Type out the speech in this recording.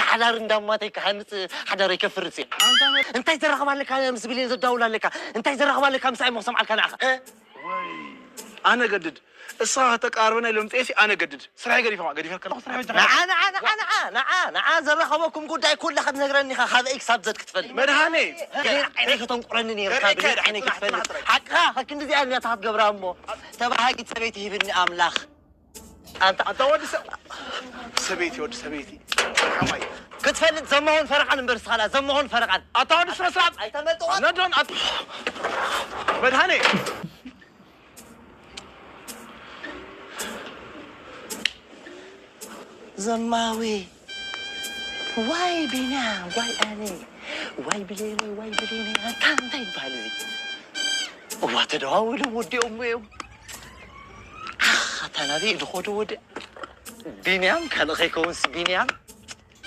ሓዳር እንዳማተይ ክሃንፅ ሓዳረይ ከፍርፅ እየ። እንታይ ዘራኽብ ኣለካ ምስ ብሌን ዘዳውል ኣለካ? እንታይ ዘራኽብ ኣለካ ምስ ኣይሞ ክሰምዓልካ ንዓኻ? ኣነ ገድድ እሳ ከተቃርበና ኢሎም ጤፊ ኣነ ገድድ ስራይ ገዲፈ ገዲፈ ከለኹ ስራይ በጃ ንዓ ንዓ ንዓ ንዓ ንዓ ንዓ ዘራኸበኩም ጉዳይ ኩላ ክትነግረኒ ኢኻ። ካብ ኤ ክሳብ ዘድ ክትፈልጥ መድሃኔ ብሌን ዓይነይ ከተንቁረኒ ነይርካ። ከርእየካ ብሌን ኢኻ። ዓይነይ ክትፈልጥ ሓቅኻ ከክንድዚኣ እያ ንያታ ክትገብራ እሞ ተባሃጊት ሰበይቲ ሂብኒ ኣምላኽ። ኣንታ ኣንታ ወዲ ሰብ ሰበይቲ ወዲ ሰበይቲ ሓማይ ክትፈልጥ ዘማሆን ፈረቓን እምበር ስኻላ ዘማሆን ፈረቓን ኣታ ወዲ ስነ ስርዓት ኣይተመልጥዋ ነዶን ኣት መድሃኔ ዘማዊ ዋይ ቢና ዋይ ኣነ ዋይ ብሌነ ዋይ ብሌነ ኣታ እንታይ ይበሃል እዚ? እዋ ተደዋውሎም ወዲኦም እዮም። ኣታ ናበይ ዝኸዱ ወዲ ቢንያም ካልእ ከይከውንስ ቢንያም